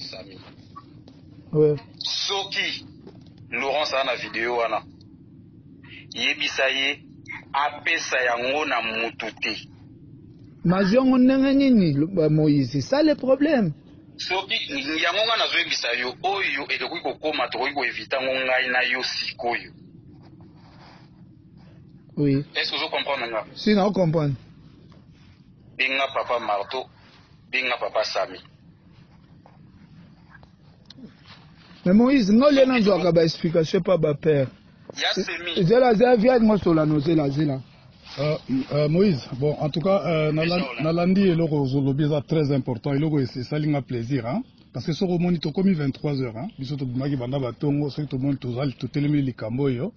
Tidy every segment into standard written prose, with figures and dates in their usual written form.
Sami. Ouais. Soki Laurence aza na video wana, yebisa ye apesa yango na mutu te. Nazwi yango ndenge nini, Moïse? C'est ça le problème. Soki yango nga nazoyebisa yo, oyo ekoki kokoma, tokoki koevite yango ngai na yo sikoyo. Oui. Est-ce que ozo comprendre nga? Si, na comprendre. Benga papa Marto, benga papa Sami. Mais Moïse, nga olie nazwaka ba explication pa ba père. Ya Semi. Zela zela viens ngosola no zela zela. Moïse, bon, en tout cas, nalandi eloko ozolobi, eza très important. Eloko esali nga plaisir, hein? Parce que soki omoni tokomi 23 heures, hein? Biso tobimaki banda batongo. Soki tomoni tozali totelemi likambo oyo,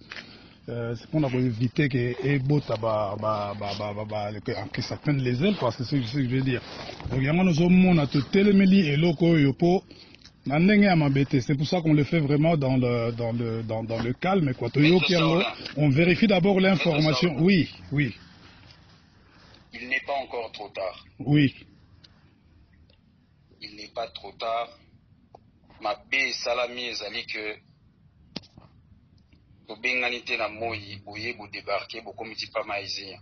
c'est mpona koéviter ke ebota ba, ba, ba, ba, ba, ba, que ça prenne les ailes, quoi. C'est ce que je veux dire. Donc yango nazomona totelemeli eloko oyo mpo na ndenge ya mabe te. C'est pour ça qu'on le fait vraiment dans le calme, quoi. Toyoki yango, on vérifie d'abord l'information. Oui. Il n'est pas encore trop tard. Il n'est pas trop tard. Mabe esalami ezali ke tobengani te na moi boye bodébarquer, bokomi ti pa maizia.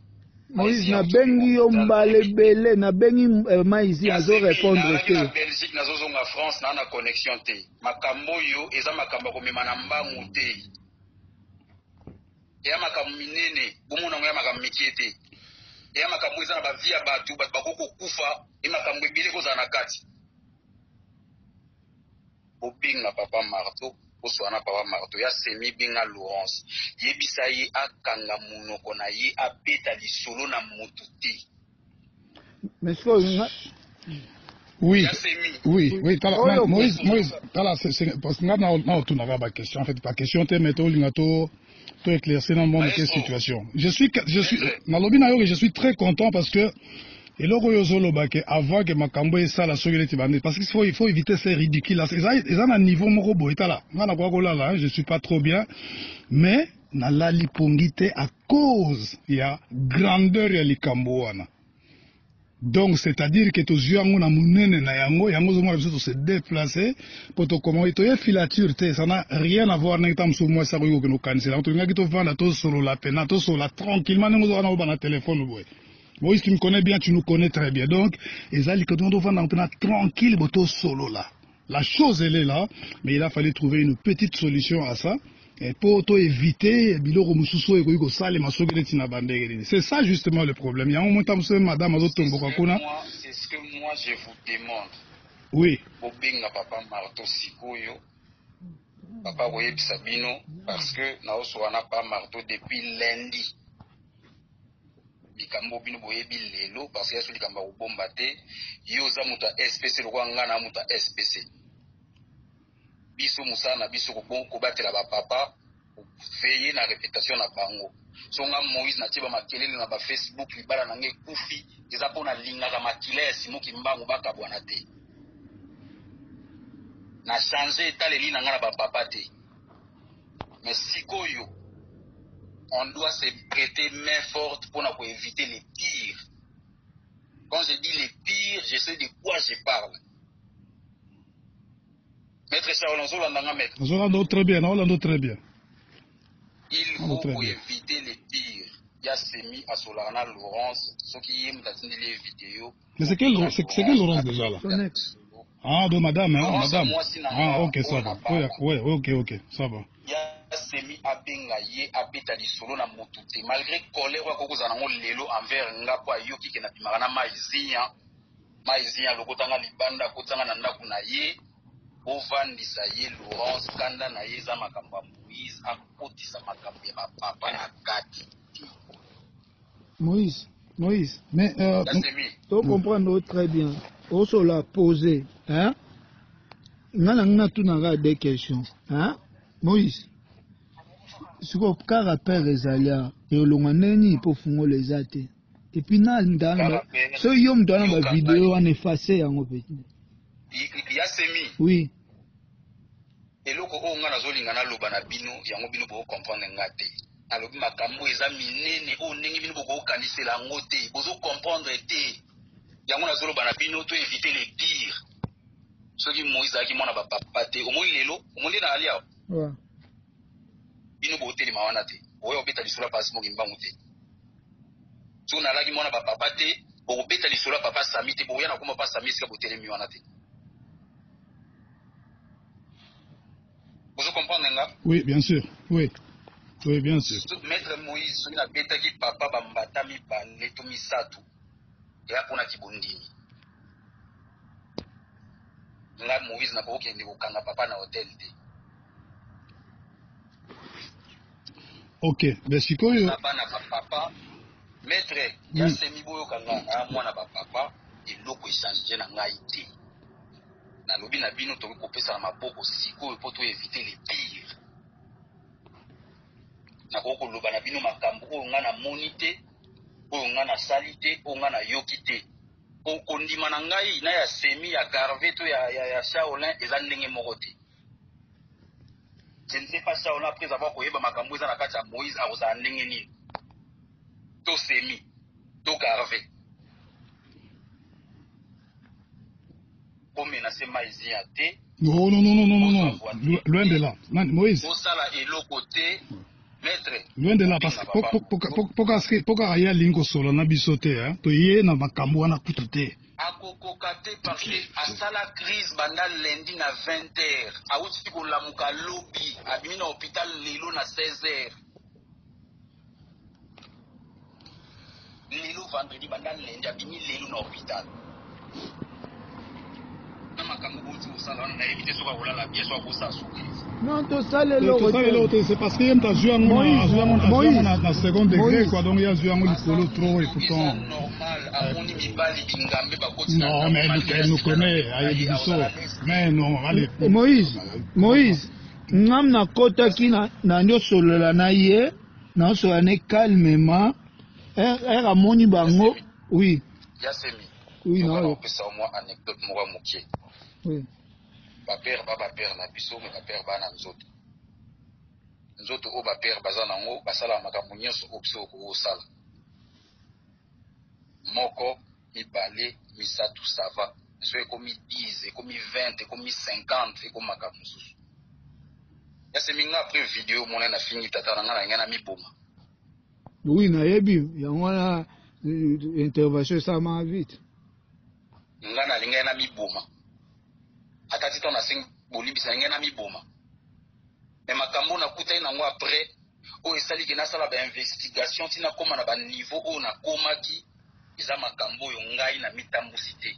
Moïse, nabengi yo mbala ebele, nabengi Maizi azo répondre te. Na Belgique, nazozonga France, naa na connexion te. Makambo oyo eza makambo ya komema na mbangu te, eya makambo minene. Bomona yango ya makambo mike te, eya makambo eza na bavie ya bato. Bato bakoki kokufa, e makambo ebele kozala na kati. Bobenga papa Marto, boswana papa Marto ya Semi. Benga Laurence, yebisa ye akanga monoko na ye, abeta lisolo na motu te. Mais sikoyo Oui. Ya Semi. Oui, tala, Oyo- Moïse, Moïse, tala, parce que nga na otunaka ba question, en fait, pas question te, mais tolinga to éclaircir na mwa moke Maestro. situation. Je suis, nalobi na yo que je suis très content parce que eloko oyo ozoloba ke avant ke makambo esala soki neti bande, parce qu'il faut éviter ces ridicules là. Eza na niveau moko boye. Tala, nga nakoka kolala, hein, je suis pas trop bien, mais nalali pongi te à cause ya grandeur ya likambo wana. Donc c'est-à-dire que tozwi yango na monene na yango. Yango ozomona biso tose déplace mpo tokoma toye filature te. Ça n'a rien à voir ndenge ta mosusu mwasi akoki kokende kokanisela yango. Tolingaki tovanda, tosolola pena, tosolola tranquillement ndenge ozwaka na oba na telefone boye. Moïse, tu me connais bien, tu nous connais très bien. Donc eza likambo tovanda mpena tranquille bo tosolola. La chose, elle est là, mais il a fallu trouver une petite solution à ça et po to éviter biloko mosusu oyo ekoki kosalema soki neti na bandenge nini. C'est ça justement le problème. Yango mota mosusu madame azotomboka kuna. C'est ce que moi je vous demande. Bobenga papa Marto sikoyo, papa koyebisa bino, parce que naosoka na papa Marto depuis lundi. Likambo bino boyebi lelo, parce que yaso likambo ya kobomba te. Yo oza moto ya SPC lokola nga na moto ya SPC. Biso mosala na biso kobatela bapapa, veiller na réputation na bango. So nga Moïse natie bamakelele na bafacebook, libala na nga ekufi, eza mpo nalingaka makila ya Simoki Mbangu bakabwana te. Na change etaleli na nga na bapapa te. Mais sikoyo on doit se prêter main forte mpona koéviter les pires. Quand je dis les pires, je sais de quoi je parle. Maître Charles, ozolanda nga, maître? Nazolanda très bien, naolanda très bien. Il faut koéviter les pires. Ya Semi asolaka na Laurence, soki ye moto atindeli ye video. Mais c'est quel Laurence déjà là? Son ex. Ah, de madame, hein, Laurence, madame. mwasi na Ah, nga, ok, ça va. Ouais, ok, ça va. Ya Semi abenga ye, abeta lisolo na motu te, malgré colère oyo akoki kozala nango lelo envers nga mpo ayoki ke nabimaka na mai zinya. Mai zinya alokotanga libanda, akotanga na ndako na ye. Bovandisa ye Laurence, kanda na ye eza makambo ya Moïse, akotisa makambo ya bapapa na kati te. Moïse, Moïse. Mais Ya Semi. To comprendre très bien, osola posé, hein? Nga na nga natunaka deux questions, hein, Moïse. Sikoyo kaka père ezali awa, elonga ndenge nini mpo fungola eza te? Et puis na ndanga, soki yo moto wana, bavideo wana, efface yango petit. Ya Semi. Oui. Eloko oyo nga nazolinga naloba na bino yango, bino bokocomprendre nga te. Nalobi makambo eza minene oyo ndenge bino bokokanisela yango te, bozocomprendre te. Yango nazoloba na bino to éviter le pire. Soki Moïse azalaki mwana bapapa te, omoni lelo, omoni nde na ali awa. Bino botelema wana te, oya obeta lisolo ya pasi moki mbangu te. Soki nalaki mwana bapapa te, bokobeta lisolo ya papa Sami te, bokoya na koma papa Sami esika botelemi wana te. Ozo comprendre nga? Oui, bien sûr. Oui. Oui, bien sûr. Maître Moïse, soki nabetaki papa bambata mibale to misato, eya mpona kibondimi. Nga Moïse nakokende kokanga papa na hotel te. Ok, mais sikoyo na bana ba papa maître ya semi boyoka nga na mwana ba papa, eloko echange na ngai te. Nalobi na bino, tokoki kopesana maboko sikoyo mpo to éviter le pire. Nakoki koloba na bino makambo oyo nga namoni te, oyo nga nasali te, oyo nga nayoki te. Kondima na ngai na ya semi, ya Garve to ya Shaolin eza ndenge moko te. Je ne sais pas Shaolin, après avoir koyeba makambo eza na kati ya Moïse, akozala ndenge nini, to semi to Garve. Komenacer maizia te. Non, non, non, non, non, non, loin de là. Moïse. Osala eloko te, maître. Loin de là, parce que poka aya alingi kosolola na biso te, toye na makambo wana kutu te. Akokoka te parce que asala crise banda lundi na 20 heures, awuti kolamuka lobi, abimi na hôpital lelo na 16 heures. Lelo vendredi, banda lundi, abimi lelo na hôpital. Na makambo boti kosala wana, nayebi te soki akolala bien, soki akosala surprise. Non, tosala eloko. Tosala eloko te, c'est parce que ye moto azwi yango na second degré quoi, donc ye azwi yango likolo trop et pourtant normal, amoni mibali bingambe bakoti. Non, mais elle nous connaît, ayebi biso, mais non, allez. Moïse, Moïse, ngam nakotaki na nyosolola na ye, naosolola ne calmement, ere amoni bango, oui. Yasemi. Oui. Na opesa mwa anecdote moko ya moke. Oui. Bapère ba bapère na biso, mais bapère baa na nzoto, nzoto oyo bapère baza nango, basalaka makambo nyonso oyo biso okoki kosala moko, mibale, misato, ça va. So ekomi 10, ekomi 20, ekomi 50, ekomi makambo mosusu. Yasemi, nga après video mona nafingi tata na nga, na ngai na miboma. Oui, nayebi yango wana, intervention esalamaka vite. Nga nalingai na miboma, ata ti ntango nasengi bolimbisa, nalingai na miboma. Mais makambo nakutani nango après, oyo esaliki nasala bainvestigation ntina kóma na baniveau oyo nakomaki, eza makambo oyo ngai na mitambusi te.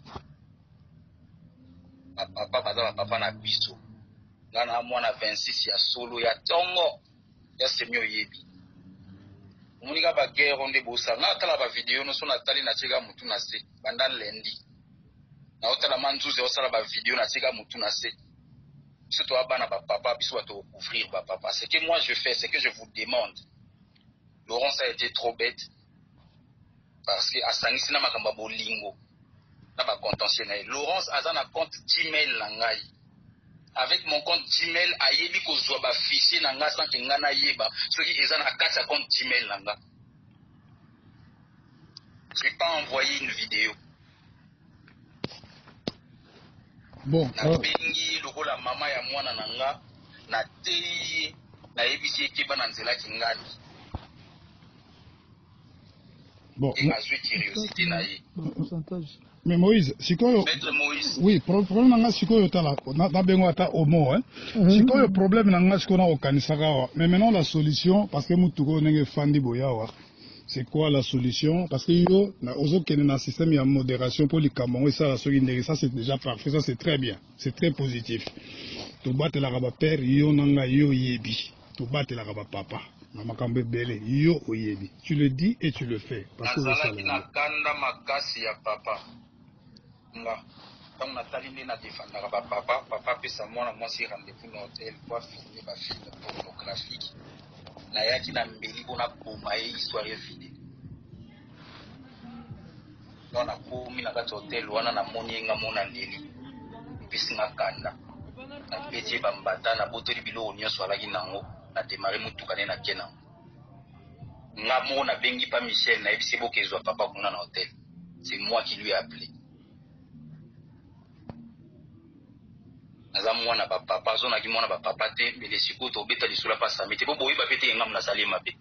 Bapapa baza bapapa na biso. Ngai na mwana 26 ya solo ya ntongo ya semi, oyebi, omoni kaka baguerre oyo nde bosala. Ngai natala bavideo nyonso, natali, natieka motu na se. Banda lundi naotala ma nzuzi osala bavideo, natieka motu na se. Biso toya bana bapapa, biso bato kocouvrir bapapa. Ce que moi je fais, ce que je vous demande, Laurence a été trop bête parce que asangisi na makambo ya bolingo na bacontentieux na ye. Laurence aza na compte Gmail na ngai. Avec mon compte Gmail, ayebi kozwa bafichier na ngai sans que ngai nayeba soki eza na kati ya compte Gmail na nga. J'ai pas envoyé une vidéo. Bon. Nabengi ye lokola mama ya mwana na nga, nateyi ye, nayebisi ye keba na nzela kingani. Bon. E azwi curiosité na ye. Mais Moïse, sikoyo Maître Moïse. Oui, problème na nga sikoyo, tala, nabengo ata omo, hein. Sikoyo problème na nga sikoyo, nakokanisaka awa, mais maintenant la solution, parce que mutuka oyo ndenge efandi boye awa, c'est quoi la solution? Parce que yo ozokende na système ya modération mpo likambo yango esala soki ndenge, ça c'est déjà parfait, ça c'est très bien, c'est très positif. Tobatelaka bapère, yo na ngai, yo oyebi, tobatelaka bapapa na makambo ebele, yo oyebi, tu le dis et tu le fais parce que nazalaki na kanda makasi ya papa. Nga ntango natali nde nadefandaka bapapa, papa apesa mwana mwasi rendez-vous na hotel po afilme bafilm pornographique, nayaki na mbeli mpo naboma ye, histoire evide. Donc nakomi na kati ya hotel wana, namoni ye, nga mo naleli, epesi nga kanda, nabeti ye bambata, nabotoli biloko nyonso alaki nango, nadémarrer motuka nde nake nango. Nga moko nabengi pa Michel, nayebisi ye bokezwa papa kuna na hotel. C'est moi qui lui ai appelé. Naza mwana ba papa, zonaki mwana ba papa te, mbele sikoyo tobeta lisolo pa Sami te, po boyeba pe te ye ngamu nasali ye mabe.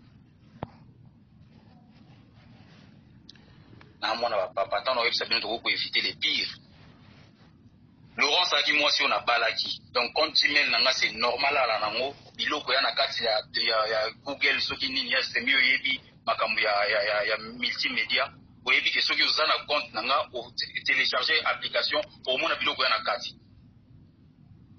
Na mwana ba papa, ntango nakoyebisa bino tokoki koevite le pire. Laurence azalaki mwasi oyo nabalaki, donc compte Gmail na nga c'est normal ala nango biloko ya na kati ya Google soki nini ya semi oyebi makambo ya multimédia, oyebi ke soki oza na compte na nga télécharger application omona biloko ya na kati.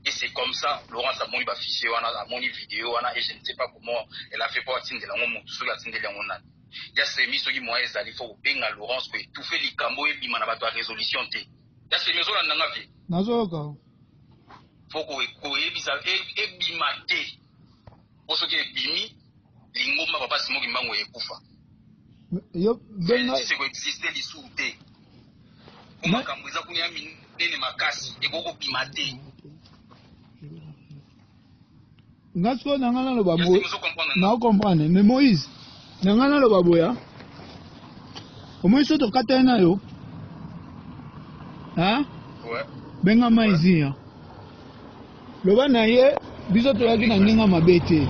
Et c'est comme ça Laurence amoni ba fichier wana, amoni vidéo wana, et je ne sais pas comment elle a fait pour atindela yango motu, soki atindeli yango nani. Ya semi soki moyen ezali, faut kobenga Laurence koétouffe likambo ebima na bato ya résolution te. Ya semi, ozolanda nga vie? Nazoyoka. Faut koyebisa ebima te, po soki ebimi, lingomba papa Simon Kimbangu ekufa. Yo benga. Se koexiste lisusu te, po makambo eza kuna ya minene makasi, ekoki kobima te. Nga sikoyo na nga naloba Ya boye. Semi, ozocomprendre nga? Naocomprendre, mais Moïse, na nga naloba boya, omoni so tokatani na yo, hein? Ouais. Benga Maiziya, loba na ye biso toyaki na ndenge ya mabe te,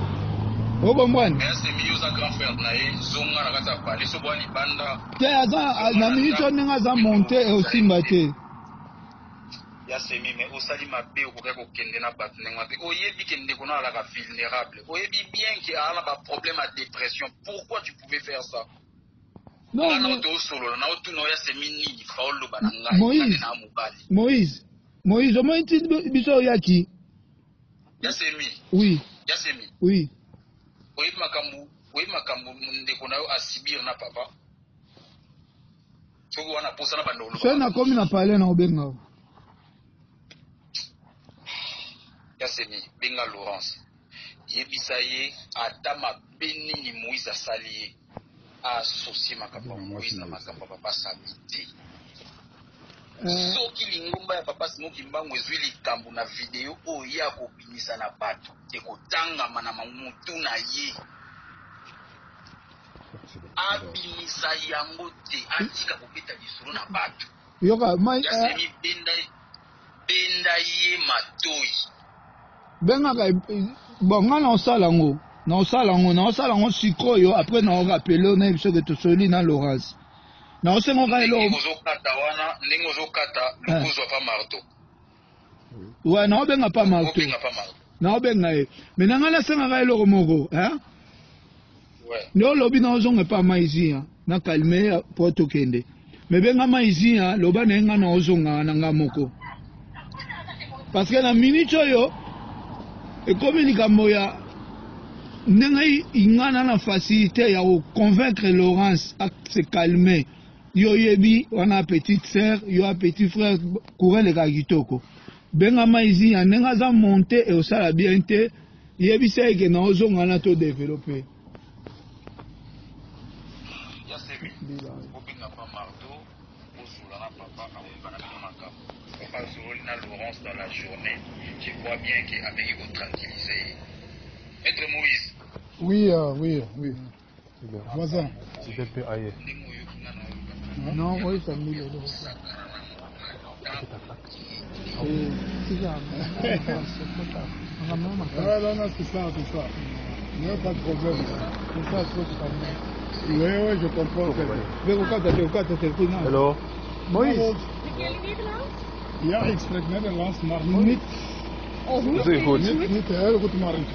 ocomprendre? Mais Semi, yo oza grand frère na ye, zonga na kati ya palais so bwa libanda. Te, aza na miniti oyo ndenge aza monte, osimba te. Ya Semi, mais osali mabe, okokaki kokende na bato ndenge mabe. Oyebi ke ndeko na alaka vulnérable, oyebi bien ke aza na baproblème ya dépression, pourquoi tu pouvais faire ça? Non. Nga Mais nao toosolola na otuna oya Semi nini fa oloba na ngai. Moïse. Nga nde na mobali. Moïse, Moïse, omoni ti biso oyaki. Ya Semi. Oui. Ya Semi. Oui. Oyebi makambo, oyebi makambo ndeko na yo asibir na papa, soki wana posa na banda Soki oloba. nakomi na palais na obenga. Ya Semi, benga Laurence, yebisa ye ata mabe nini Moïse asali ye, aassocie makambo ya Moïse na makambo ya papa Sami te. Soki lingomba ya papa Simon Kimbangu ezwi likambo na video oyo ye akobimisa na bato, ekotangama na mutu na ye. Abimisa yango te, atika kobeta lisolo na bato. Yoka mai. Ya Semi, benda, benda ye matoi. Bengaka bon, nga naosala yango, naosala yango sikoyo, après naorappeler, nayebi soki tosoli na Laurence, naosengoka Ndenge eloko. ozokata wana, ndenge ozokata, lukozwa pa marteau. Wa naobenga pa marteau. Obenga pa marteau. Naobenga ye, mais na ngai nasengaka eloko moko, hein? Ouais. Nde olobi naozonga epa Maizia na calme po tokende, mais benga Maizia, loba na ye ngai naozonga na nga moko, parce que na minute oyo ekomi likambo ya ndenge nga na na facilité ya koconvaincre Laurence ase calme. Yo oyebi wana petite sœur, yo ya petit frère, courant elekaka kitoko. Benga Maizia, ndenge aza monte eosala bien te, yebisa eke naozonga na to développe. Ya Semi, obenga pa marteau, osola na papa, akoyeba na bino makambo. Papa asololi na Laurence dans la journée, je crois bien ke ameki kotranquilliser ye. Maître Moïse. Oui. Voisin. C'était peu aïe. Ndenge oyoki nga na oyoka. Non, oyo esambi lelo. Tika. Ah, non, non, c'est ça, c'est ça. Il n'y a pas de problème. C'est ça. Oui, je comprends très bien. Bekokata te, okata te kuna. Hello. Moïse. Ja, ik spreek Nederlands, maar niet, Zeer goed. niet heel goed, maar ik